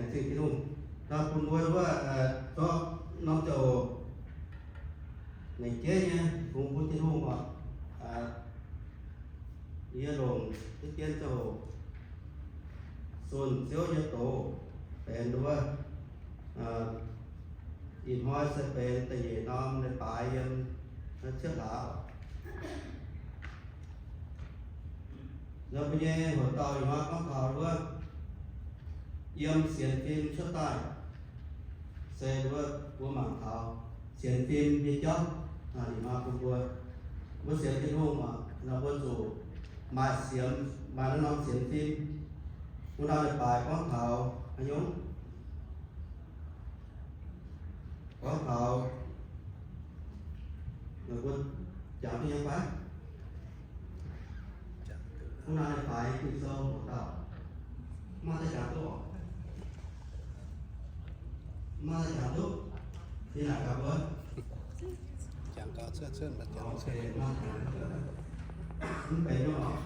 Laengz zingh Tin-Hungh. Nor bun mbuo wuov, zorqv norm ziangh hoc lengc jeiv nyei kungx bun Tin-Hungh oc. Yie longc deix dien ziangh hoc zunh Ziouv nyei doz benx wuov, ih hnoi se benx da'nyeic norm leiz-baaix yiem cietv hlaax. Nor mbuo nyei hoc dauh ih hnoi gorngv taux wuov yiem sienx fim cuotv daaih, se wuov mbuo mangc taux sienx fim nyei jauv. Ih hnoi bun mbuo, mbuo sienx Tin-Hungh oc, nor mbuo zuqc maaih siemx, maaih naaiv norm sienx fim. Wuov norm leiz-baaix gorngv taux haaix nyungc? Gorngv taux, mbuo jangx duqv nyei fai? Wuov norm leiz-baaix Ging-Sou hoc dauh, maaih deix jangx duqv oc? Maaih deix jangx duqv? Yie naaic gaax mbuo. Mv benx nyungc oc.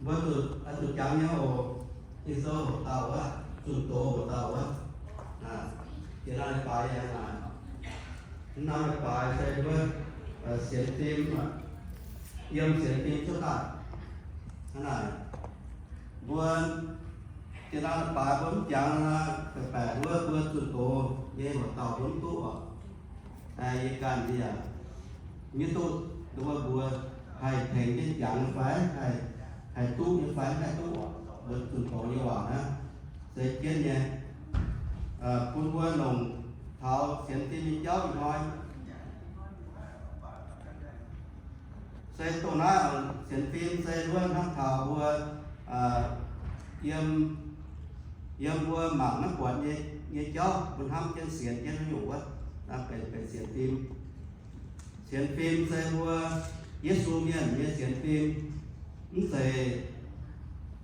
Mbuo zuqc, zuqc jangx nyei oc. Ging-Sou hoc dauh wuov, zunh doz hoc dauh wuov. Jiex norm leiz-baaix yaac naaic, norm leiz-baaix se wuov sienx fim, yiem sienx fim cuotv daaih. Hnangv naaic, mbuo jiex norm leiz-baaix mbuo mv jangx nor, baeqc baeqc wuov mbuo zunh doz nyei hoc dauh mbuo mv duqv oc. Yie ganh yaac mv duqv, nduov mbuo haih tengx jienv jangx nyei fai, haih, haih duqv nyei fai, haih duqv oc. Mbuo zunh doz nyei waac naaiv se jienv nyei, bun mbuo longc taux sienx fim nyei jauv ih hnoi. Se dongh naaiv sienx fim se wuov hnangv taux mbuo yiem, yiem mbuo mangc maiv buatc nyei, nyei jauv, mbuo hnamv jienv sienx jienv haaix nyungc wuov, naaiv benx, benx sienx fim. Sienx fim se mbuo Yesu mienh nyei sienx fim, mv zeiz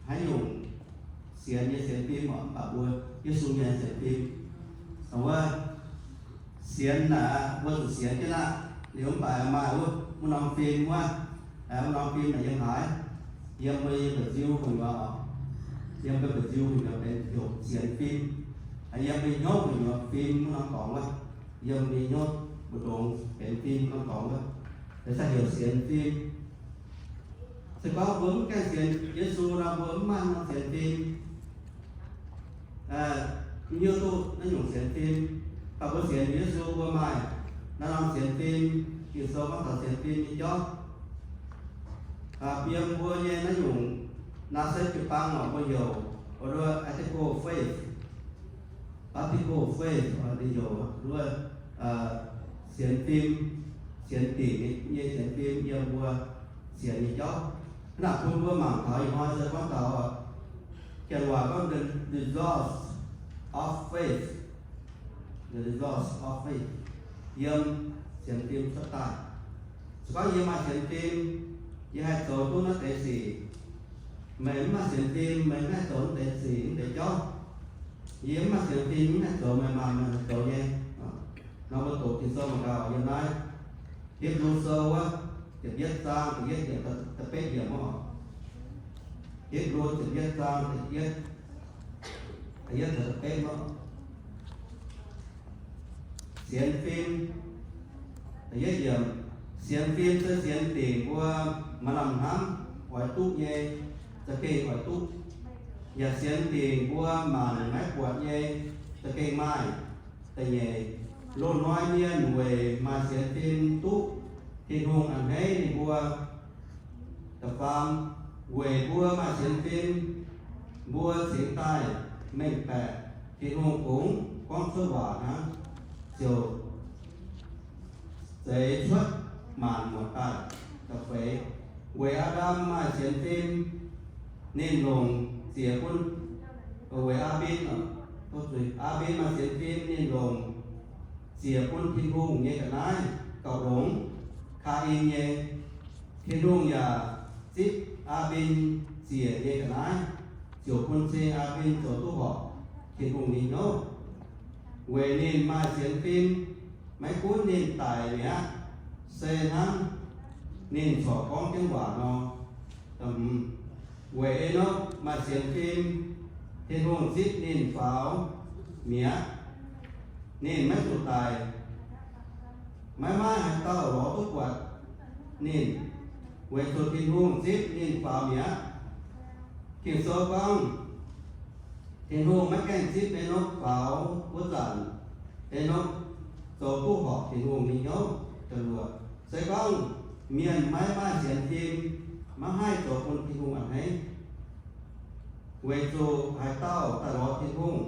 haaix nyungc sienx nyei sienx fim oc, mv baac mbuo Yesu mienh sienx fim. Wuov sienx naaic, mbuo zuqc sienx jienv aqv. Liuz mv baac maaih wuov, wuov norm fim wuov, wuov norm fim naaic yiem haaix? Yiem mbuo nyei mba'nziu gu'nyuoz oc. Yiem mbuo mba'nziu gu'nyuoz benx heuc sienx fim. Yiem mbuo nyei hnyouv gu'nyuoz fim wuov norm dorngx wuov. Yiem mbuo nyei hnyouv mbu'ndongx benx fim norm dorngx wuov, se heuc sienx fim. Se gorngv mbuo mv gaengh sienx Yesu nor, mbuo mv maaih norm sienx fim. Mv hiuv duqv naaiv nyungc sienx fim. Mv baac mbuo sienx Yesu, mbuo maaih naaiv norm sienx fim. Ging-Sou gorngv taux sienx fim nyei jauv. Yiem mbuo nyei naaiv nyungc, naaiv se jiu-baang oc, mbuo heuc, article of faith. Article of faith, ninh heuc wuov sienx fim, sienx dingc nyei sienx fim yiem mbuo sienx nyei jauv. Hnangv naaic bun mbuo mangc taux ih hnoi se gorngv taux, Janx waac gorngv the results of faith, the results of faith, yiem sienx fim cuotv daaih. Se gorngv yie maaih sienx fim, yie haih zoux duqv naaiv deix sic. Meih mv maaih sienx fim, meih mv haih zoux naaiv deix sic, naaiv deix jauv. Yie mv maaih sienx fim, mv haih zoux meih maaih, meih haih zoux nyei. Nor mbuo doqc Ging-Sou mangc gaax yiem naaiv Hipv^lu Sou wuov, ziepc yietv zaang, da'yietv yiemc, da'betv yiemc oc. Hipv^lu ziepc yietv zaang, da'yietv, da'yietv taux da'betv oc. Sienx fim. Da'yietv yiemc, sienx fim se sienx dingc mbuo maaih lamh hnamv oix duqv nyei, za'gengh oix duqv. Yaac sienx dingc mbuo maanc maiv buatc nyei, za'gengh maaih. Da'nyeic, loz-hnoi mienh weic maaih sienx fim duqv Tin-Hungh a'hneiv ninh mbuo. Da'faam, weic mbuo maaih sienx fim, mbuo cingx daaih mengh baeqc Tin-Hungh kungx gorngv cuotv waac hnangv, ziouc zeix cuotv maanc muotc daaih. Da'feix, weic Aa^ndam maaih sienx fim, ninh longc ziec bun, weic Aa^mbin, Aa^mbin maaih sienx fim, ninh longc ziec bun Tin-Hungh nyei ga'naaiv gauh longx Kaa^in nyei. Tin-Hungh yaac zipv Aa^mbin ziec nyei ga'naaiv, ziouc bun cing Aa^mbin zoux duqv horpc Tin-Hungh nyei hnyouv. Weic ninh maaih sienx fim, maiv gunv ninh daic mi'aqv, se hnangv ninh corc gorngv jienv waac nor. Weic Enokv maaih sienx fim, Tin-Hungh zipv ninh faaux mi'aqv. Ninh maiv zuqc daic. Maiv maaih haaix dauh lorz duqv buatc ninh, weic zuqc Tin-Hungh zipv ninh faaux mi'aqv. Ging-Sou gorngv, Tin-Hungh maiv gaengh zipv Enokv faaux wuov zanc, Enokv zoux duqv horpc Tin-Hungh nyei hnyouv. Se gorngv mienh maiv maaih sienx fim, maiv haih zoux bun Tin-Hungh a'hneiv. Weic zuqc haaix dauh daaih lorz Tin-Hungh,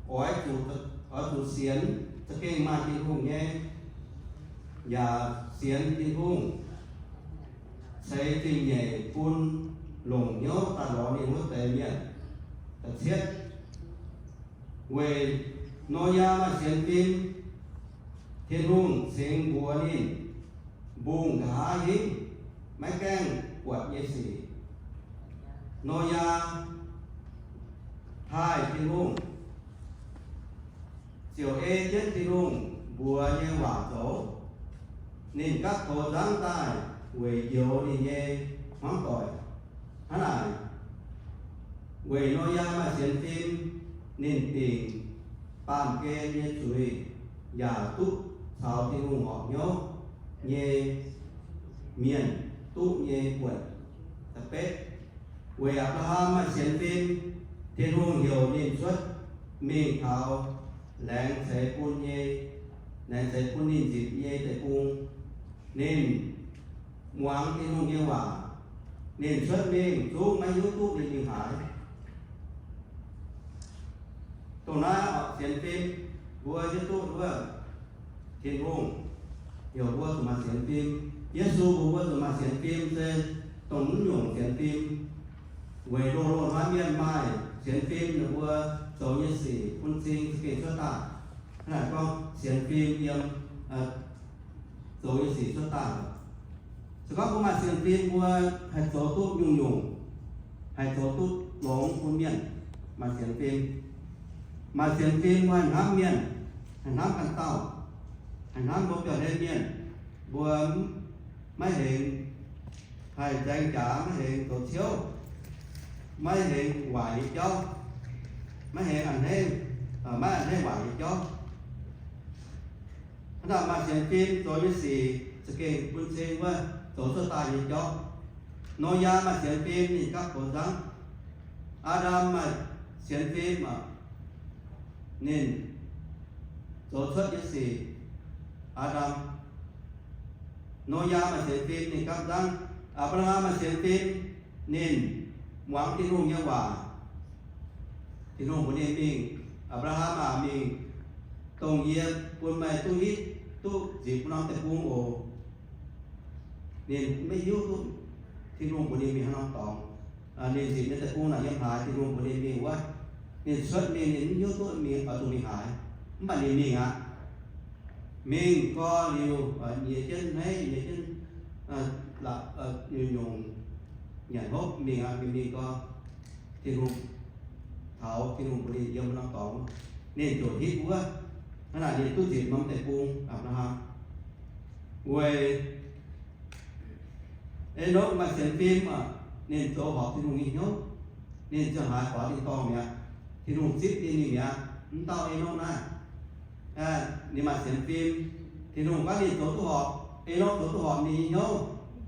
oix zuqc, oix zuqc sienx za'gengh maaih Tin-Hungh nyei, yaac sienx Tin-Hungh ceix zingh nyeic bun longc hnyouv daaih lorz ninh wuov deix mienh. Da'cietv, weic Noyaa maaih sienx fim, Tin-Hungh cingx mbuox ninh mbungh nqa'haav hingv maiv gaengh buatc nyei sic. Noyaa taaih Tin-Hungh, ziouc ei jienv Tin-Hungh mbuox nyei waac zoux. Ninh gapv goux nzangv daaih weic njoux ninh nyei hmuangv doic. Hnangv naaic, weic Noyaa maaih sienx fim, ninh dingc baamh gen nyei zuiz yaac duqv caux Tin-Hungh horpc hnyouv nyei mienh duqv nyei buonc. Da'betv, weic Apc^laa^ham maaih sienx fim, Tin-Hungh heuc ninh cuotv mingh taux laengz ceix bun nyei, laengz ceix bun ninh nzipc nyei deic-bung. Ninh muangx Tin-Hungh nyei waac. Ninh cuotv mingh zungv maiv hiuv duqv ninh mingh haaix. Dongh naaiv oc, sienx fim, mbuo hiuv duqv wuov, Tin-Hungh heuc mbuo zuqc maaih sienx fim. Yesu mbuox mbuo zuqc maaih sienx fim se dongh mv nyungc sienx fim. Weic loz-loz hnoi mienh maaih sienx fim ninh mbuo zoux nyei sic bun cing za'gengh cuotv daaih. Hnangv naaic gorngv sienx fim yiem zoux nyei sic cuotv daaih. Se gorngv mbuo maaih sienx fim, mbuo haih zoux duqv nyungc-nyungc, haih zoux duqv longx bun mienh. Maaih sienx fim, maaih sienx fim mbuo haih hnamv mienh, haih hnamv ganh dauh, haih hnamv mbuo biauv-hlen mienh. Mbuo maiv hengx haih nzaeng jaax, maiv hengx zoux ciouv, maiv hengx waaic nyei jauv, maiv hengx a'hneiv, maiv a'hneiv waaic nyei jauv. Hnangv naaic maaih sienx fim zoux nyei sic za'gengh bun cing wuov zoux cuotv daaih nyei jauv. Noyaa maaih sienx fim, ninh gapv goux nzangv. Aa^ndam maaih sienx fim, ninh zoux cuotv nyei sic. Aa^ndam, Noyaa maaih sienx fim, ninh gapv nzangv. Apc^laa^ham maaih sienx fim, ninh muangx Tin-Hungh nyei waac. Tin-Hungh mbuox ninh mingh, Apc^laa^ham aac, mingh dongh yie bun meih duqv hitv duqv nzipc wuov norm deic-bung oc. Ninh maiv hiuv duqv Tin-Hungh mbuox ninh mingh haaix norm dorngx. Ninh nzipc nyei deic-bung naaic yiem haaix, Tin-Hungh mbuox ninh mingh wuov. Ninh cuotv mingh, ninh mv hiuv duqv mingh oix zuqc mingh haaix, mv baac ninh mingh aqv. Mingh gorx liuz, nyiex jienv hneiv, nyiex jienv nyungc-nyungc nyanc hopv mingh aqv. Mingh mingh gorx, Tin-Hungh taux Tin-Hungh mbuox ninh yiem norm dorngx, ninh ziouc hitv wuov. Hnangv naaic ninh duqv nzipc norm deic-bung, Apc^laa^ham. Weic Enokv maaih sienx fim, ninh zoux horpc Tin-Hungh nyei hnyouv, ninh ziouc haiz faaux tin-dorngh mi'aqv. Tin-Hungh zipv ninh mingh mi'aqv. Mv dauh Enokv naaiv, ninh maaih sienx fim. Tin-Hungh gorngv ninh zoux duqv horpc, Enokv zoux duqv horpc ninh nyei hnyouv,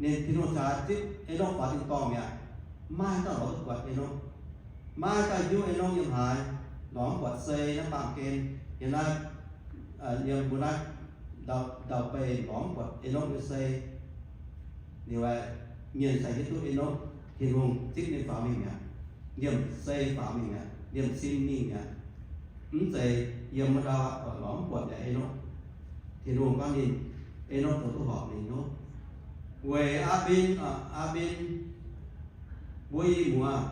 ninh, Tin-Hungh ziouc zipv Enokv faaux tin-dorngh mi'aqv. Maiv dauh lorz duqv buatc Enokv. Maiv dauh hiuv Enokv yiem haaix, lorz mv buatc sei naaiv baamh gen. Yiem naaiv, yiem mbuo naaiv ndau-beih lorz mv buatc Enokv nyei sei. Liuz aeqv, mienh cingx hiuv duqv Enokv, Tin-Hungh zipv ninh faaux mingh mi'aqv, liemh sei faaux mingh mi'aqv, liemh sin mingh mi'aqv. Mv zeiz yiem wuov ndau lorz mv buatc yaac Enokv. Tin-Hungh gorngv ninh, Enokv zoux duqv horpc ninh hnyouv. Weic Aa^mbin, Aa^mbin mbuo i muoz,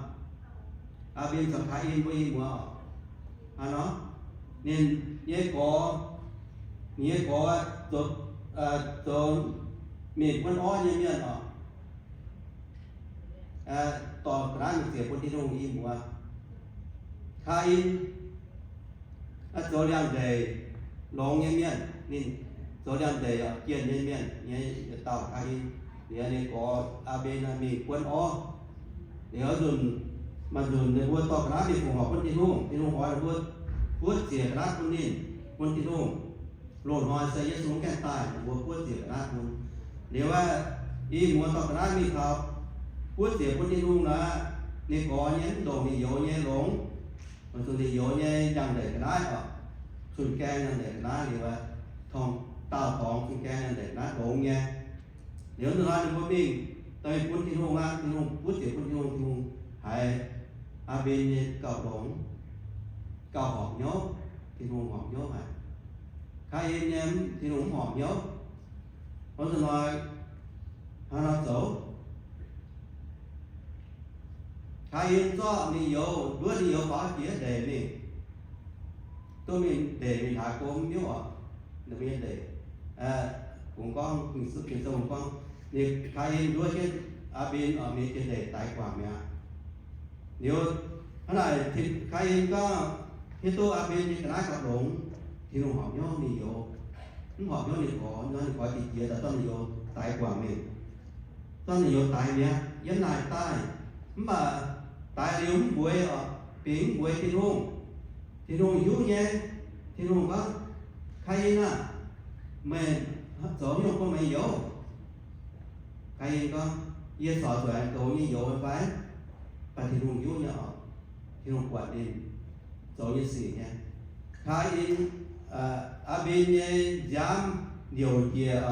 Aa^mbin caux Kaa^in mbuo i muoz oc. Hnangv nor, ninh nyei gorx, ninh nyei gorx zoux, zoux mingh buonv orv nyei mienh oc. Dorh ga'naaiv mingh ziec bun Tin-Hungh i muoz. Kaa^in zoux liangx-ndeic longx nyei mienh, ninh zoux liangx-ndeic jienh nyei mienh nyei yietc dauh Kaa^in. Liuz ninh gorx Aa^mbin mingh buonv orv. Liuz nzunc, maaih nzunc ninh mbuo dorh ga'naaiv mingh fongc horc bun Tin-Hungh. Tin-Hungh oix ninh mbuo buov ziec ga'naaiv bun ninh, bun Tin-Hungh. Loz-hnoi se Yesu mv gaengh daaih, ninh mbuo buov ziec ga'naaiv bun. Liuz aeqv, ih muoz dorh ga'naaiv mingh taux buov ziec bun Tin-Hungh nor, ninh gorx nyei mv ndongc ninh youz nyei longx. Weic zuqc ninh youz nyei yangh-ndeic ga'naaiv oc, cun-gaeng yangh-ndeic ga'naaiv liuz, tong daauh dorngx cun-gaeng yangh-ndeic ga'naaiv longx nyei. Liuz nzunc hnoi ninh mbuo mingh, dorh mingh bun Tin-Hungh aqv. Tin-Hungh buov ziec bun Tin-Hungh, Tin-Hungh haiz Aa^mben nyei gauh longx, gauh horpc hnyouv. Tin-Hungh horpc hnyouv haic. Kaain nyei, Tin-Hungh mv horpc hnyouv. Wuov nzunc hnoi hnangv nor zoux. Kaain zorqv ninh youz, nduov ninh youz faaux jiex ndeic mingh, duqv mingh ndeic mingh hlaax go mv hiuv oc. Ninh mbuo nyei ndeic, kungx gorngv, Ging-Sou gorngv, ninh Kaain nduov jienv Aa^mben oc, mingh jiex ndeic daix guangc mi'aqv. Liuz hnangv naaic, Kaain gorngv hiuv duqv Aa^mben nyei ga'naaiv gauh longx, Tin-Hungh horpc hnyouv ninh youz, mv horpc hnyouv ninh gorx, ninh gorx jiex jiex daaih zorqv ninh youz daix guangc mingh, zorqv ninh youz daix mi'aqv. Yiem naaic daaih, mv baac daix liuz mv mbueiz oc, bingx mv mbueiz Tin-Hungh. Tin-Hungh hiuv nyei. Tin-Hungh gorngv, Kaain aah, meih zoux haaix nyungc bun meih youz? Kaain gorngv, Yie corc zuqc aengx goux nyei youz fai? Mv baac Tin-Hungh hiuv nyei oc. Tin-Hungh buatc ninh zoux nyei sic nyei. Kaain, Aa^mben nyei nziaamv liouc njiec,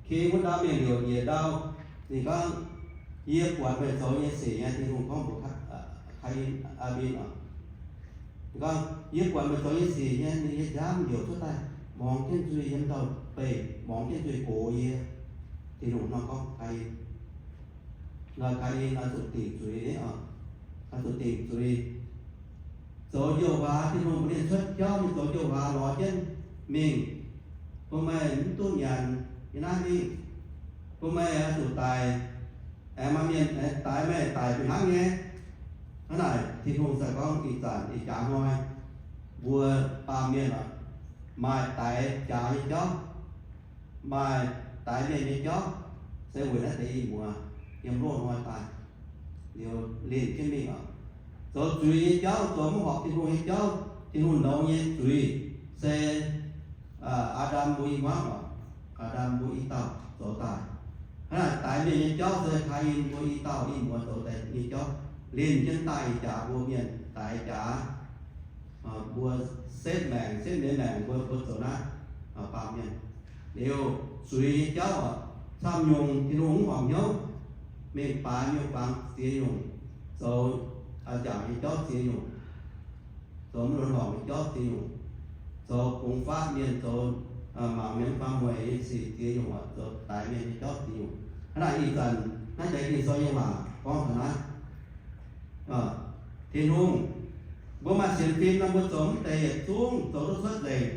king wuov ndau mingh liouc njiec ndau. Ninh gorngv, Yie buatc meih zoux nyei sic nyei. Tin-Hungh gorngv mbuox Kaain, Aa^mben oc, gorngv, Yie buatc meih zoux nyei sic nyei. Ninh nyei nziaamv liouc cuotv daaih, mongx jienv nzuih yiem ndau-beih, mongx jienv nzuih gox yie. Tin-Hungh nor gorngv Kaain, nor Kaain oix zuqc dingc zuiz, oix zuqc dingc zuiz. Zoux njoux waac, Tin-Hungh mbuox ninh cuotv jauv, ninh zoux njoux waac lorz jienv mingh, bun meih mv duqv nyanc nyei naaiv mingh, bun meih oix zuqc daic, aengx maaih mienh aengx daix meih daic fih hnangv nyei. Hnangv naaic Tin-Hungh se gorngv ih zanc ih jaax hnoi mbuo baamh mienh oc, maaih daix jaax nyei jauv, maaih daix mienh nyei jauv, se weic naaiv deix ih muoz yiem loz-hnoi daaih liuz linh jienv mingh oc. Zoux zuiz nyei jauv, zoux mv horpc Tin-Hungh nyei jauv, Tin-Hungh nouz nyei zuiz, se Aa^ndam mbuo i hmuangv oc, Aa^ndam mbuo i dauh zoux daaih. Hnangv naaic daix mienh nyei jauv se Kaain mbuo i dauh i muoz zoux daaih nyei jauv, linh jienv daaih ih jaax mbuo mienh daix jaax, mbuo setv maengc, setv mienv maengc mbuo, mbuo zoux naaiv baamh mienh. Liuz zuiz nyei jauv oc, camv nyungc Tin-Hungh mv horpc hnyouv, mingh baaix nyungc fangx ziex nyungc, zoux njaaux nyei jauv ziex nyungc, zoux mv longx horngc nyei jauv ziex nyungc, zoux bungx faatv mienh, zoux mangc mienh mv faaux mueic nyei sic ziex nyungc, zoux daix mienh nyei jauv ziex nyungc. Hnangv naaic ih zanc naaiv deix Ging-Sou nyei waac gorngv taux naaiv. Tin-Hungh, mbuo maaih sienx fim nor, mbuo zoux mv deix yietc zungv zoux duqv cuotv nzengc,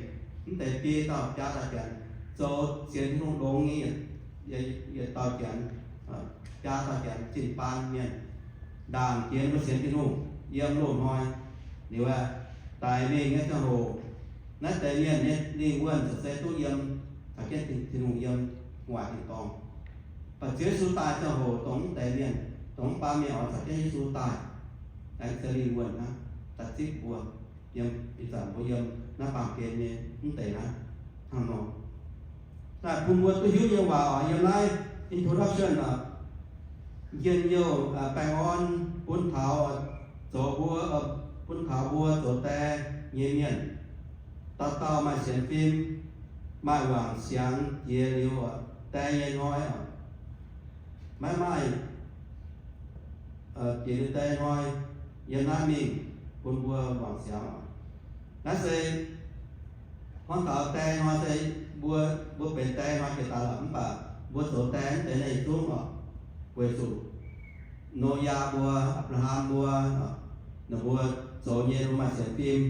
mv deix biei dauh jaa dauh janx, zoux sienx Tin-Hungh longx nyei yietc dauh janx, jaa dauh janx, zinh baan mienh, ndaangc jiex mbuo sienx Tin-Hungh yiem loz-hnoi. Liuz aeqv, daic mingh nyei ziangh hoc, naaiv deix mienh nyei lingh wuonh ziouc se duqv yiem, caux jienv Tin-Hungh yiem gu'nguaaic tin-dorngh. Baac Ziouv Yesu daaih ziangh hoc, dongh mv deix mienh, dongh mv baan mienh oix caux jienv Yesu daaih, aengx se lingh wuonh hnangv, da'zipv mbuo yiem ih zanc mbuo yiem naaiv baamh gen nyei mv deix naaiv hnangv nor. Daaih bun mbuo duqv hiuv nyei waac oc, yiem naaiv introduction oc, njien-youh baengh orn bun taux zoux mbuo, bun taux mbuo zoux die nyei mienh. Dauh dauh maaih sienx fim, maaih wangc siangx jiex liuz die nyei hnoi oc. Maiv maaih jiex liuz die hnoi yiem naaiv mingh bun mbuo wangc siangx oc. Naaiv se hmuangv taux die hnoi se mbuo, mbuo benx die hnoi jiex daaih lorqc, mv baac mbuo zoux die mv deix naaiv yietc zungv oc, weic zuqc Noyaa mbuo, Apc^laa^ham mbuo, ninh mbuo zoux nyei, mbuo maaih sienx fim.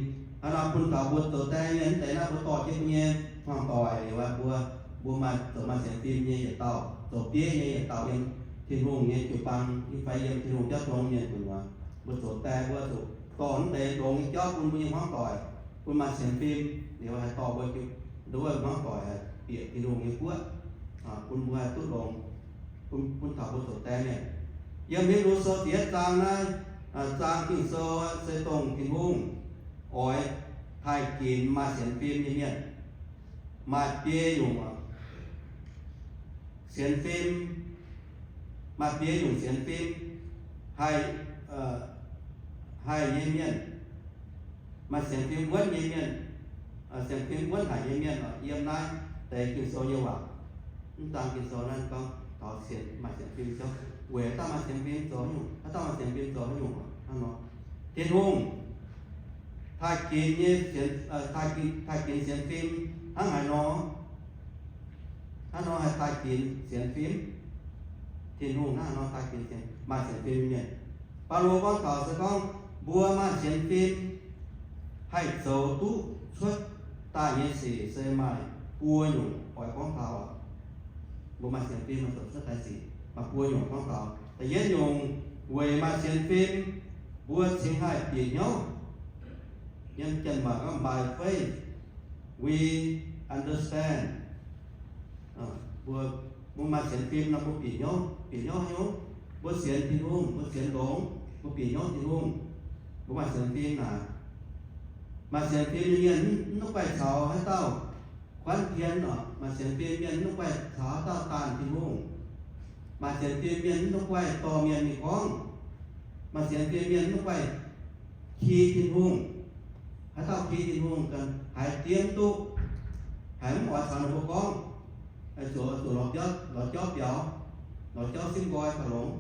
Hnangv nor bun taux mbuo zoux die mienh mv deix naaiv, mbuo dorh jienv mbuo nyei hmuangv doic liuz, mbuo, mbuo maaih zoux maaih sienx fim nyei yietc dauh, zoux bieiv nyei yietc dauh yiem Tin-Hungh nyei jiu-baang fai yiem Tin-Hungh jauv zorng mienh gu'nyuoz. Mbuo zoux die mbuo zuqc dorh mv deix longx nyei jauv bun mbuo nyei hmuangv doic, bun maaih sienx fim liuz haih dorh mbuo, mbuo hmuangv doic haih bieqc Tin-Hungh nyei guoqv, bun mbuo haih duqv longx, bun, bun taux mbuo zoux die mienh. Yiem Hipv^lu Sou da'yietv zaang naaiv, zaang Ging-Sou se dongh Tin-Hungh oix taaih ginx maaih sienx fim nyei mienh. Maaih biei nyungc sienx fim, maaih biei nyungc sienx fim haih, haih nyei mienh. Maaih sienx fim wuonv nyei mienh, sienx fim wuonv haic nyei mienh oc, yiem naaiv deix Ging-Sou nyei waac. Mv zaang Ging-Sou naaiv gorngv taux sienx, maaih sienx fim jauv. Weic haaix dauh maaih sienx fim zoux haaix nyungc, haaix dauh maaih sienx fim zoux haaix nyungc hnangv nor. Tin-Hungh taaih ginx nyei sienx, taaih ginx sienx fim hnangv haaix nor? Hnangv nor haih taaih ginx sienx fim? Tin-Hungh hnangv haaix nor taaih ginx sienx, maaih sienx fim mienh? Baulo gorngv taux se gorngv mbuo maaih sienx fim haih zoux duqv cuotv daaih nyei sic se maaih buo nyungc oix gorngv taux. Mbuo maaih sienx fim haih zoux cuotv daaih sic maaih buo nyungc gorngv taux. Da'yietv nyungc, weic maaih sienx fim, mbuo cingx haih bieqc hnyouv. Yiem Janx-Marc gorngv, by faith we understand. Mbuo, mbuo maaih sienx fim nor mbuo bieqc hnyouv. Bieqc hnyouv haaix nyungc? Mbuo sienx Tin-Hungh, mbuo sienx longx, mbuo bieqc hnyouv Tin-Hungh. Mbuo maaih sienx fim naaic. Maaih sienx fim nyei mienh mv, mv guaih caux haaix dauh kuanv pien oc. Maaih sienx fim mienh mv guaih caux haaix dauh daanh Tin-Hungh. Maaih sienx fim mienh mv guaih dorh mienh mingh gorngv. Maaih sienx fim mienh mv guaih ki Tin-Hungh. Haaix dauh ki Tin-Hungh ganh haiz diev mv duqv, haiz mv oix caux ninh mbuo gorngv, zuqc, zuqc lorz biauv, lorz jauv biaux, lorz jauv simv nqoi gauh longx.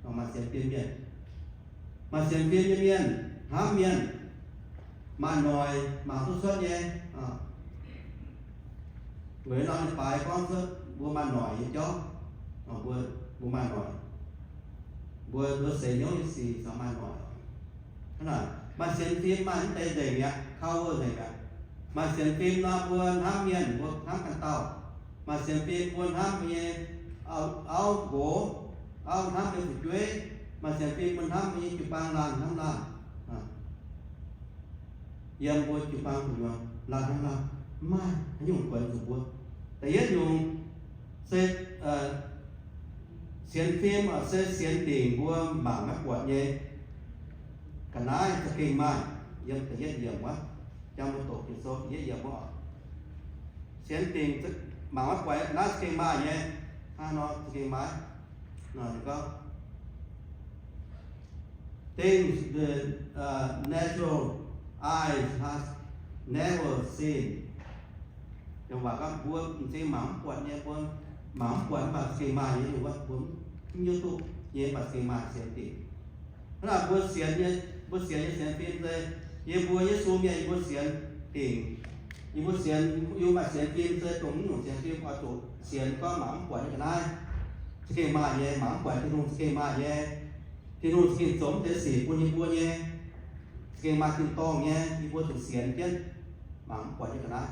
Maaih sienx fim mienh, maaih sienx fim nyei mienh hnamv mienh, maaih noic mangc duqv cuotv nyei. Weic nor ninh baaix gorngv cuotv mbuo maaih noic nyei jauv. Mbuo, mbuo maaih noic, mbuo, mbuo seix hnyouv nyei sic caux maaih noic. Hnangv naaic, maaih sienx fim maaih mv deix nzengc mi'aqv, cover nzengc mi'aqv. Maaih sienx fim nor mbuo hnamv mienh, mbuo hnamv ganh dauh. Maaih sienx fim mbuo hnamv mbuo nyei auv nqox, auv hnamv mbuo nyei fu'jueiv. Maaih sienx fim mbuo hnamv mbuo nyei jiu-baang laanh hnamv laanh, yiem mbuo jiu-baang gu'nyuoz laanh hnamv laanh. Mv maaih haaix nyungc guaix zuqc mbuo. Da'yietv nyungc se sienx fim se sienx dingc mbuo mangc maiv buatc nyei ga'naaiv za'gengh maaih. Yiem da'yietv yiemc wuov, jang mbuo doqc Ging-Sou da'yietv yiemc wuov, sienx dingc mangc maiv buatc nyei ga'naaiv za'gengh maaih nyei. Hnangv nor za'gengh maaih. Nor ninh gorngv, things the natural eyes has never seen. Yiem waac gorngv mbuo m'zing mangc mv buatc nyei, mbuo mangc mv buatc mv baac za'gengh maaih nyei. Ninh mbuo, mbuo mv hiuv duqv nyei, mv baac za'gengh maaih sienx dingc. Hnangv naaic mbuo sienx nyei, mbuo sienx nyei sienx fim se yie mbuo Yesu mienh yie mbuo sienx dingc. Yie mbuo sienx, yie mbuo maaih sienx fim se dongh mv nyungc sienx fim oix zuqc sienx gorngv mangc mv buatc nyei ga'naaiv za'gengh maaih nyei, mangc mv buatc Tin-Hungh za'gengh maaih nyei. Tin-Hungh za'gengh zoux mv deix sic bun yie mbuo nyei, za'gengh maaih tin-dorngh nyei, yie mbuo zuqc sienx jienv mangc mv buatc nyei ga'naaiv.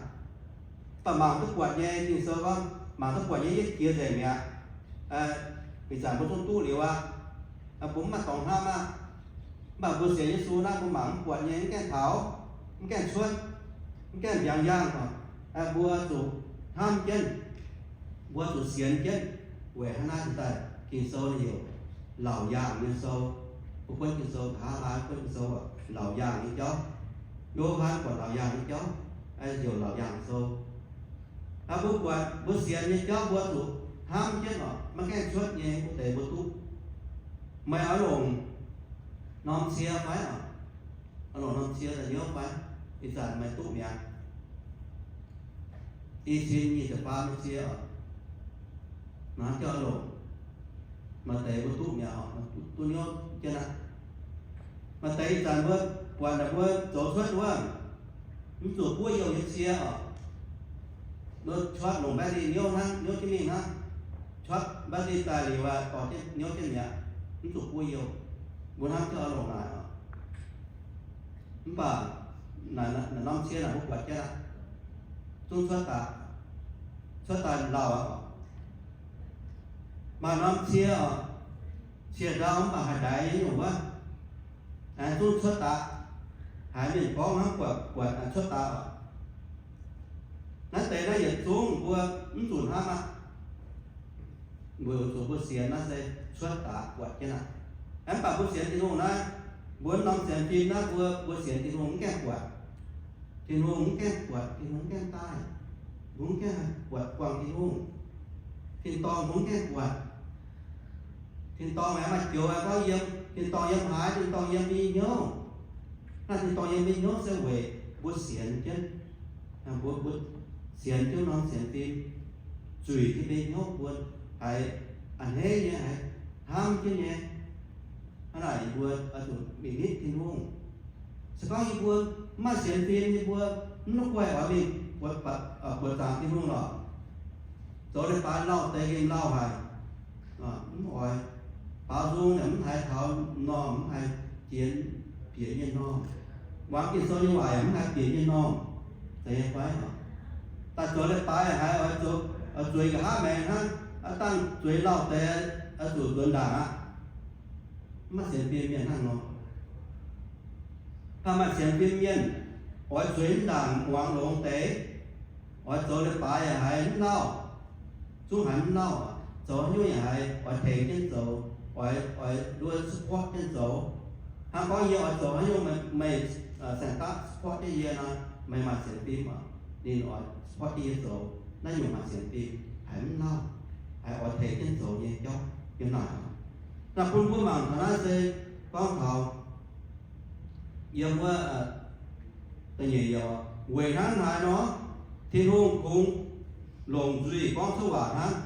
Mv baac mangc duqv buatc nyei, Ging-Sou gorngv mangc duqv buatc nyei yietv jiex nzengc mi'aqv. Ih zanc mbuo zungv duqv liuz aqv. Mbuo mv maaih dorngx hnamv aqv. Mv baac mbuo sienx Yesu naaiv mbuo mangc mv buatc nyei, mv gaengh taux, mv gaengh cuotv, mv gaengh mbiaangx yaangh oc. Mbuo zuqc hnamv jienv, mbuo zuqc sienx jienv. Weic hnangv naaiv daaih Ging-Sou ninh heuc laauc yaangh nyei sou. Mbuo buonv Ging-Sou nqa'haav laai buonv Ging-Sou laauc yaangh nyei jauv. Yo^han buatc laauc yaangh nyei jauv, heuc laauc yaangh sou. Mbuo buatc mbuo sienx nyei jauv mbuo zuqc hnamv jienv oc, maiv gaengh cuotv nyei wuov deix mbuo duqv. Meih oix longc norm cie fai oc? Oix longc norm cie daaih hnyouv fai? Ih zanc meih duqv mi'aqv. I cin nyic ziepc faam nyei cie oc, meih hnamv jienv oix longc. Maaih deix mbuo duqv mi'aqv oc, duqv hnyouv jienv aqv. Maaih deix ih zanc mbuo buatc naaic mbuo zoux cuotv wuov, mv zuqc buov youh nyei cie oc. Mbuo cuotv longc battery hnyouv hnangv, hnyouv jienv mingh hnangv. Cuotv battery daaih liuz aqv, dorh jienv hnyouv jienv mi'aqv, mv zuqc buov youh. Mbuo hnamv jienv oix longc naaic oc. Mv baac naaic norm cie naaic mbuo buatc jienv aqv, zungv cuotv daaih, cuotv daaih lauh aqv. Maaih norm cie oc, cie ndau mv baac haih ndaix nyei nyungc wuov, aengx zungv cuotv daaih. Haiz mienh gorngv hnangv buatc, buatc aengx cuotv daaih oc. Naaiv deix naaiv yietc zungv mbuo mv zuqc hnamv aqv. Mbuo zuqc mbuo sienx naaiv se cuotv daaih buatc jienv aqv. Mv baac mbuo sienx Tin-Hungh naaiv, mbuo norm sienx fim naaiv, mbuo, mbuo sienx Tin-Hungh mv gaengh buatc. Tin-Hungh mv gaengh buatc, Tin-Hungh mv gaengh daaih, mbuo mv gaengh buatc buangh Tin-Hungh. Tin-dorngh mbuo mv gaengh buatc. Tin-dorngh aengx maaih joux aengx gorngv yiem, tin-dorngh yiem haaix, tin-dorngh yiem mbuo nyei hnyouv. Naaiv tin-dorngh yiem mbuo nyei hnyouv se weic mbuo sienx jienv, mbuo, mbuo sienx jienv norm sienx fim, zuiz jienv mbuo nyei hnyouv, mbuo haiz a'hneiv nyei, haiz hnamv jienv nyei. Hnangv naaic yie mbuo oix zuqc mingh nitv Tin-Hungh. Se gorngv yie mbuo mv maaih sienx fim, yie mbuo mv la'guaih oix mingh buoz, buoz zaangc Tin-Hungh lorqc, zoux leiz-baaix lauh deix gengh lauh haic, mv oix. Baaux nzung yaac mv haiz taux m'normh, mv haiz jiex bieqc mienh normh. Muangx Ging-Sou nyei waac yaac mv haiz bieqc mienh normh. Zeiz nyei fai? Daaih zoux leiz-baaix haiz oix zuqc, oix zueiz nqa'haav maengx hnangv, aav dangh zueiz lauh deix, oix zuqc nzuonx ndaangc aqv. Mv maaih sienx fim mienh hnangv nor. Hnangv maaih sienx fim mienh, oix zueiz ndaangc muangx longx deix, oix zoux leiz-baaix yaac haiz mv lauh, zungv haiz mv lauh, zoux haaix nyungc yaac haiz oix tengx jienv zoux, oix, oix nduov support jienv zoux. Hnangv gorngv yie oix zoux haaix nyungc meih, meih saeng-daqv support jienv yie nor, meih maaih sienx fim oc, ninh oix support jienv yie zoux naaiv nyungc maaih sienx fim, haiz mv lauh, haiz oix tengx jienv zoux nyei jauv yiem naaic. Naaiv bun mbuo mangc taux naaiv se gorngv taux yiem wuov da'nyeic youh, weic hnangv naaiv nor, Tin-Hungh kungx longc nzuih gorngv cuotv waac hnangv,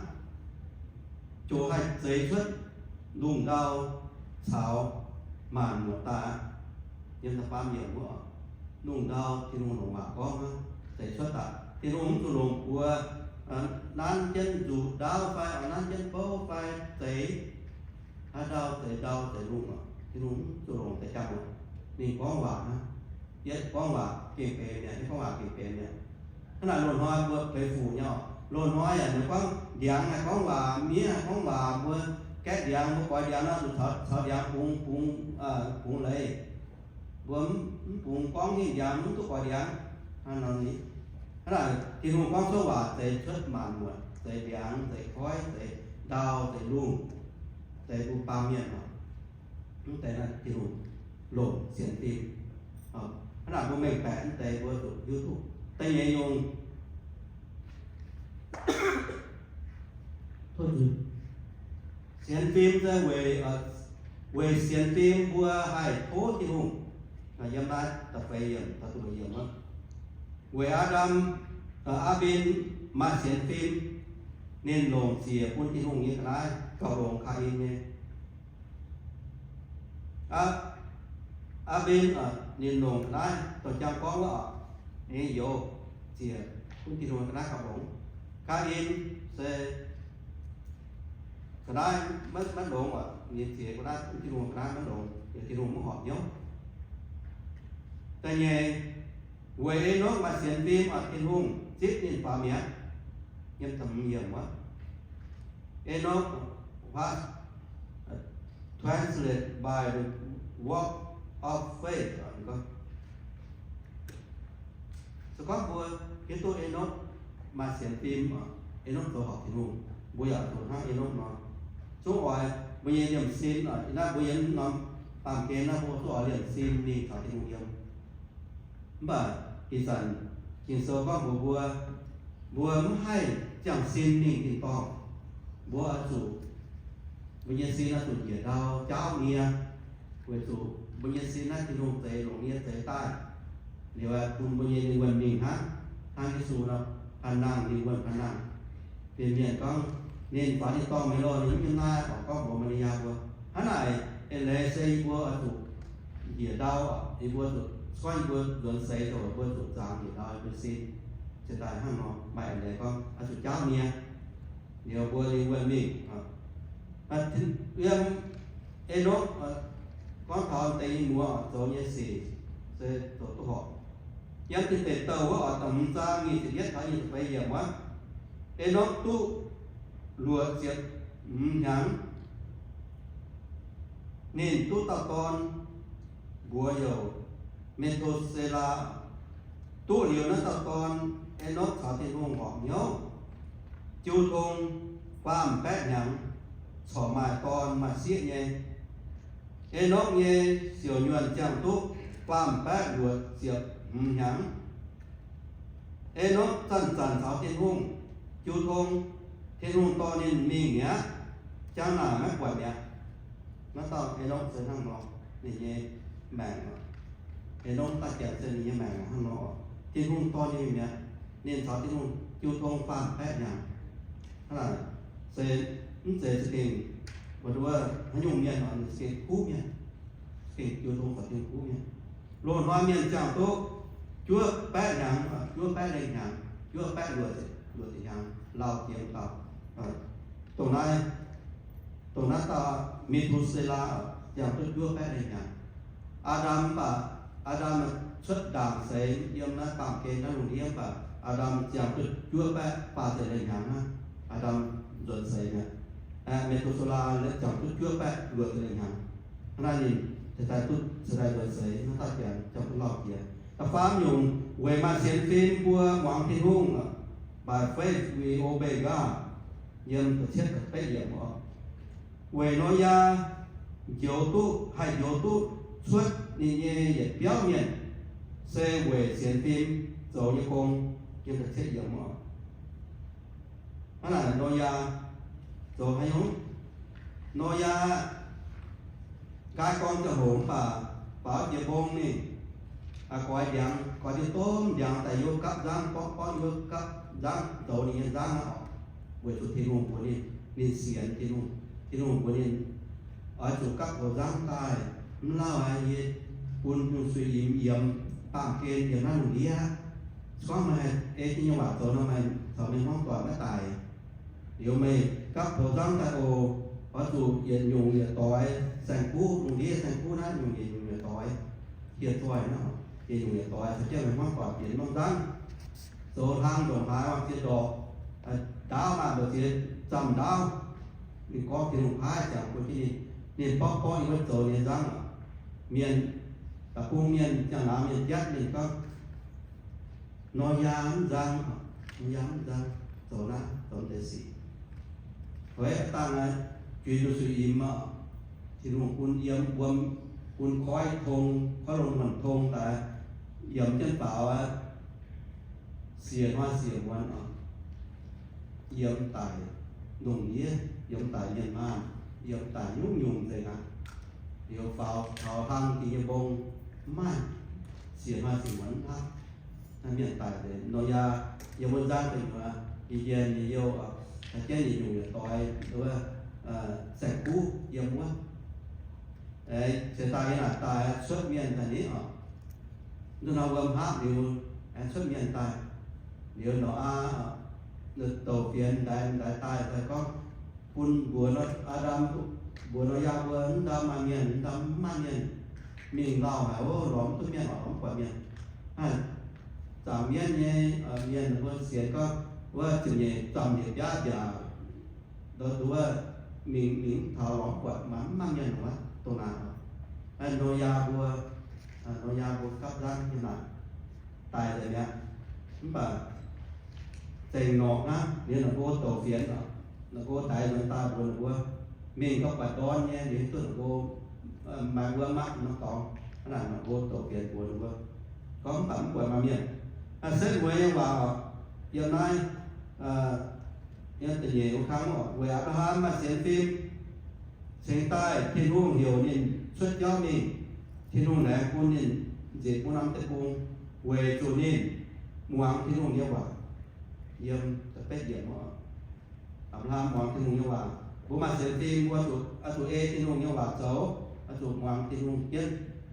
ziouc haih zeix cuotv lungh ndau caux maanc muotc daaih. Yiem da'faam yiemc wuov, lungh ndau Tin-Hungh longc waac gorngv hnangv zeix cuotv daaih. Tin-Hungh mv zuqc longc buoz nanv jienv nzuqc ndaauv fai oix nanv jienv bouv fai zeix haaix ndau, zeix ndau zeix lungh oc. Tin-Hungh mv zuqc longc deix jangx oc. Ninh gorngv waac hnangv. Yietv gorngv waac gengh benx mi'aqv, yietv gorngv waac gengh benx mi'aqv. Hnangv naaic loz-hnoi mbuo peix fuc nyei oc. Loz-hnoi yaac ninh gorngv ndiangx haih gorngv waac, miev haih gorngv waac, mbuo gaeqv ndiangx, mbuo goix ndiangx nor zuqc caux ndiangx bungx, bungx, bungx leiz. Mbuo mv bungx gorngv hingh ndiangx, mv duqv goix ndiangx. Hnangv naaic, Tin-Hungh gorngv cuotv waac zeix cuotv maanc muotc, zeix ndiangx, zeix koiv, zeix ndau, zeix lungh, zeix mbuo baamh mienh oc. Mv deix naaiv Tin-Hungh longc sienx fim. Hnangv naaic mbuo mengh baeqc mv deix mbuo zuqc hiuv duqv. Da'nyeic nyungc, sienx fim se weic, weic sienx fim mbuo haih tov Tin-Hungh. Yiem naaiv da'feix yiemc, da'duqv yiemc aqv. Weic Aa^ndam, Aa^mbin maaih sienx fim, ninh longc ziec bun Tin-Hungh nyei ga'naaiv gauh longx Kaa^in nyei. Aa^mbin ninh longc ga'naaiv dongh jang gorngv wuov, ninh youz ziec bun Tin-Hungh ga'naaiv gauh longx. Kaa^in se ga'naaiv maiv, maiv longx oc, ninh ziec ga'naaiv bun Tin-Hungh ga'naaiv maiv longx, liuz Tin-Hungh maiv horpc hnyouv. Da'nyeic, weic Enokv maaih sienx fim oc, Tin-Hungh zipv ninh faaux mi'aqv. Yiem da'hmz yiemc wuov, Enoch was translated by the work of faith. Se gorngv mbuo hiuv duqv Enokv maaih sienx fim, Enokv zoux horpc Tin-Hungh, mbuo yaac zuqc hnangv Enokv nor, zungv oix mbuo nyei liemh sin, naaiv mbuo yiem norm baamh gen naaiv mbuo zungv oix liemh sin mingh caux Tin-Hungh yiem. Mv baac ih zanc Ging-Sou gorngv mbuox mbuo, mbuo mv haih ziangh sin mingh tin-dorngh. Mbuo oix zuqc, mbuo nyei sin oix zuqc njiec ndau jaauv nie, weic zuqc mbuo nyei sin naaiv Tin-Hungh zeix longc nie zeix daaih. Liuz bun mbuo nyei lingh wuonh mingh hnangv, hnangv Yesu nor, panh nangh lingh wuonh panh nangh. Bieqc mienh gorngv ninh faaux tin-dorngh mingh loh, ninh mv yiem naaiv oc, gorngv mbuox Maa^li^yaa mbuo. Hnangv naaic, eix leiz se yie mbuo oix zuqc njiec ndau, yie mbuo zuqc, se gorngv yie mbuo nzuonx seix zoc, mbuo zuqc zaangc njiec ndau yie mbuo sin. Cingx daaih hnangv nor, maaih eix leiz gorngv oix zuqc jaauv nie, liuz mbuo lingh wuonh mingh. Yiem Enokv gorngv taux deix nyei muoz zoux nyei sic se zoux duqv horpc. Yiem Tin Deic Douh wuov oc, da'hmz zaang nyic ziepc yietv taux nyic ziepc feix yiemc wuov, Enokv duqv luoqc ziepc hmz hnyangx, ninh duqv dauh dorn, mbuox heuc Me^to^se^laa. Duqv liuz naaiv dauh dorn, Enokv caux Tin-Hungh horpc hnyouv, jiu tong faam baeqv hnyangx, corc maaih dorn maaih sieqv nyei. Enokv nyei siouc nyuonh ziangh duqv faam baeqv luoqc ziepc hmz hnyangx. Enokv zanc-zanc caux Tin-Hungh jiu tong. Tin-Hungh dorh ninh mingh mi'aqv, jangx naaic maiv buatc mi'aqv. Naaiv dauh Enokv se hnangv nor, ninh nyei maengc, Enokv daaih janx se ninh nyei maengc hnangv nor. Tin-Hungh dorh ninh mingh mi'aqv, ninh caux Tin-Hungh jiu tong faam baeqv hnyangx. Hnangv naaic se mv zeiz za'gengh, mbuo nduov haaix nyungc mienh nor, ninh za'gengh kuv mienh, za'gengh jiu tong caux Tin-Hungh kuv mienh. Loz-hnoi mienh ziangh duqv juov baeqv hnyangx, juov baeqv lengh hnyangx, juov baeqv luoqc ziepc, luoqc ziepc hnyangx, lauh jiex dauh. Dongh naaiv, dongh naaiv dauh Me^tu^se^laa ziangh duqv juov baeqv lengh hnyangx. Aa^ndam baac, Aa^ndam cuotv ndaangc seix yiem naaiv baamh gen naaiv lungh ndiev baac Aa^ndam ziangh duqv juov baeqv faah ziepc lengh hnyangx hnangv. Aa^ndam nzuonx seix mi'aqv. Me^tu^se^laa ziangh duqv juov baeqv luoqc ziepc lengh hnyangx. Hnangv naaiv ninh cingx daaih duqv, cingx daaih nzuonx seix, hnangv dauh janx ziangh duqv lauh jiex. Da'faam nyungc, weic maaih sienx fim mbuo muangx Tin-Hungh, by faith we obey God, yiem da'cietv da'betv yiemc oc. Weic Noyaa njoux duqv, haih njoux duqv cuotv ninh nyei yietc biauv mienh, se weic sienx fim zoux nyei gong, yiem da'cietv yiemc oc. Hnangv naaic Noyaa zoux haaix nyungc? Noyaa nqaai gorngv ziangh hoc mv baac baaux jiex mbong ninh, goix ndiangx, goix diuh domh ndiangx daaih yiem gapv nzangv, borqv borqv yiem gapv nzangv zoux ninh nyei nzangv aqv oc. Weic zuqc Tin-Hungh mbuox ninh, ninh sienx Tin-Hungh. Tin-Hungh mbuox ninh, oix zuqc gapv poux nzangv daaih, mv lauh aqv, yie bun nyungc suiv-imx yiemx baamh gen yiem naaiv lungh ndiev. Se gorngv meih haih ei jienv nyei waac zoux nor, meih caux meih hmuangv doic maiv daic. Liuz meih gapv poux nzangv daaih oc, oix zuqc yietc nyungc yietc doix saeng-kuv, lungh ndiev saeng-kuv naaiv nyungc yietc nyungc yietc doix, hieh zoih naaiv, yietc nyungc yietc doix caux jienv meih hmuangv doic bienx norm nzangv, zoux hlang ndongc haaix, ziex ndorqc, ndaauv maah mbu'ziex zamh ndaauv. Ninh gorngv Tin-Hungh paaiv ziangx bun jienv ninh, ninh borqv borqv yiem wuov zoux nyei nzangv. Mienh, da'bung mienh, ziangh laangz mienh jatv ninh gorngv, Noyaa mv nzang, Noyaa mv nzang, zoux naaiv zoux deix sic. Weic dangh naaiv juix nyungc suiv-imx oc, Tin-Hungh bun yiem wuom, bun koiv tong, koiv longx muonc tong daaih yiemx jienv faaux aqv. Siec hnoi siec muonz oc, yiem daic lungh ndiev, yiem daic mienh maanh, yiem daic nyungc-nyungc nzengc aqv. Liuz faaux taux hlang dingc nyei mbong, mv maaih, siec hnoi siec muonz mv haapv. Naaiv mienh daic nzengc. Noyaa yiem wuov nzangv deic nyuoz, yie njien yie youh, caux jienv yietc nyungc yietc doix, wuov, saeng-kuv yiem wuov. Ceix daaih yiem naaic daaih cuotv mienh daaih ni oc. Nduov nor wuom haapv liuz, aengx cuotv mienh daaih. Liuz Noyaa, douc fienx ndaix ndaix daaih, daaih gorngv, bun mbuox Aa^ndam, mbuox Noyaa mbuo, mv ndau maaih mienh, mv ndau mv maaih mienh, mingh lauh haic oc, lorz mv duqv mienh oc, lorz mv buatc mienh. Zaangc mienv nyei mienh mbuo sienx gorngv wuov ziepc nyeic zamh nyeic biaav nziaauc, nduov mingh, mingh mv taux, lorz mv buatc, mv maaih mienh wuov, dongh naaic. Noyaa mbuo, Noyaa mbuo gapv nzangv nyei naaic, daic nzengc mi'aqv. Mv baac zengc norqc hnangv, liuz ninh mbuo douc fienx oc, ninh mbuo daix nzuonx daaih mbuox ninh mbuo, mingh gauh buatc ndorn nyei, liuz duqv ninh mbuo maaih wuom aqv nor dorngx. Hnangv naaic ninh mbuo douc fienx mbuox ninh mbuo, gorngv mv baac mv buatc maaih mienh. Setv mueiz nyei waac oc, yiem naaiv, yiem da'nyeic wuov kangv oc, weic Apc^laa^ham maaih sienx fim, cingx daaih Tin-Hungh heuc ninh cuotv jauv mingh. Tin-Hungh laengz bun ninh nzipc wuov norm deic-bung, weic zuqc ninh muangx Tin-Hungh nyei waac. Yiem da'betv yiemc oc, Apc^laa^ham muangx Tin-Hungh nyei waac. Mbuo maaih sienx fim, mbuo zuqc, oix zuqc ei Tin-Hungh nyei waac zoux, oix zuqc muangx Tin-Hungh jienv,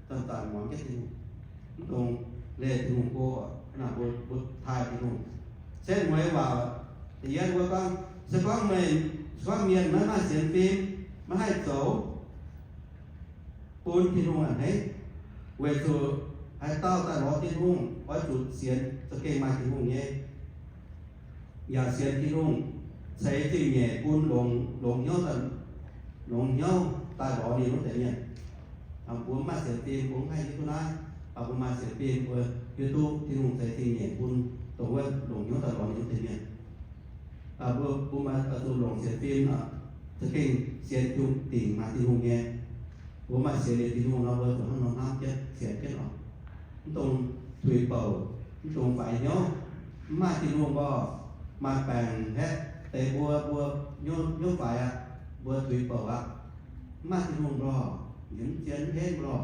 zanc-zanc muangx jienv Tin-Hungh, mv dungx leih Tin-Hungh go. Hnangv naaic mbuo, mbuo taaih Tin-Hungh. Setv mueiz waac da'yietv mbuo gorngv, se gorngv meih, se gorngv mienh maiv maaih sienx fim, maiv haih zoux bun Tin-Hungh a'hneiv, weic zuqc haaix dauh daaih lorz Tin-Hungh oix zuqc sienx za'gengh maaih Tin-Hungh nyei, yaac sienx Tin-Hungh ceix zingh nyeic bun longx, longx hnyouv, longx hnyouv daaih lorz ninh wuov deix mienh. Mbuo mv maaih sienx fim, mbuo mv haih hiuv duqv naaiv. Mv baac mbuo maaih sienx fim, mbuo hiuv duqv Tin-Hungh ceix zingh nyeic bun dongh wuov longx hnyouv daaih lorz ninh wuov deix mienh. Mbuo, mbuo maaih zuqc longc sienx fim, za'gengh sienx Tin-Hungh dingc maaih Tin-Hungh nyei. Mbuo maaih sienx liuz Tin-Hungh nor, mbuo zuqc hnangv nor hnamv jienv, sienx jienv oc. Mv dungx tuix bouc, mv dungx faix hnyouv. Mv maaih Tin-Hungh mbuo maaih baengc haeqv deix mbuo, mbuo hnyouv, hnyouv faix aqv, mbuo tuix bouc aqv. Mv maaih Tin-Hungh mbuo lorqc, nyiemz mv zien mv henv mbuo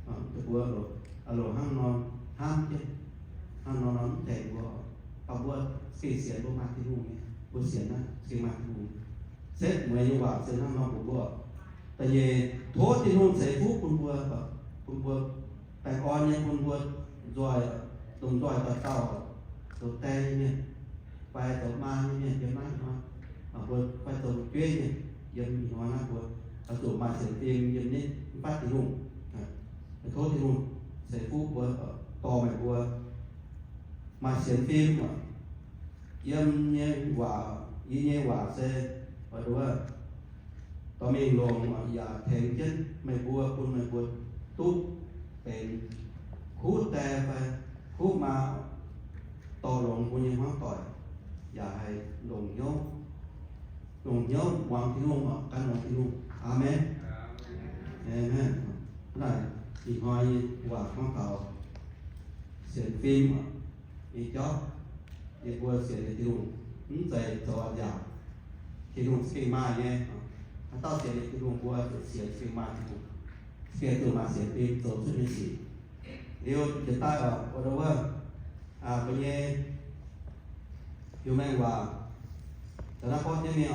lorqc. Mbuo loc hnangv nor hnamv jienv, hnangv nor nor mv tengx mbuo. Mv baac mbuo gengh sienx mbuo maaih Tin-Hungh nyei, mbuo sienx naaiv gengh maaih Tin-Hungh. Setv mueiz nyei waac se hnangv nor mbuox mbuo. Da'nyeic, tov Tin-Hungh ceix fuqv bun mbuo, bun mbuo baengh orn nyei, bun mbuo nzoih, lomh nzoih dauh dauh, zoux die nyei mienh fai zoux maa nyei mienh yiem naaiv hnoi, mbuo fai zoux fu'jueiv mienh yiem ih hnoi naaiv mbuo oix zuqc maaih sienx fim yiem naaiv mv fatv Tin-Hungh. Tov Tin-Hungh ceix fuqv mbuo, dorh meih mbuo maaih sienx fim oc. Yiem nyei waac, yie nyei waac se, oix nduov, dorh mingh longc oc, yaac tengx jienv meih mbuo, bun meih mbuo duqv benx kuv die fai kuv maa, dorh longx mbuo nyei hmuangv doic, yaac haih longc hnyouv, longc hnyouv muangx Tin-Hungh oc, gan longx Tin-Hungh. Aamen. Aamen. Naaiv ih hnoi nyei waac gorngv taux sienx fim nyei jauv. Yie mbuo sienx liuz Tin-Hungh mv zeiz zoux a'nziaauc. Tin-Hungh za'gengh maaih nyei. Haaix dauh sienx liuz Tin-Hungh mbuo zuqc sienx za'gengh maaih Tin-Hungh, za'gengh zuqc maaih sienx fim zoux cuotv nyei sic. Liuz jiez daaih oc, wuov, wuov, mbuo nyei Iu-Mienh waac, caux naaiv borqv jienv mingh oc.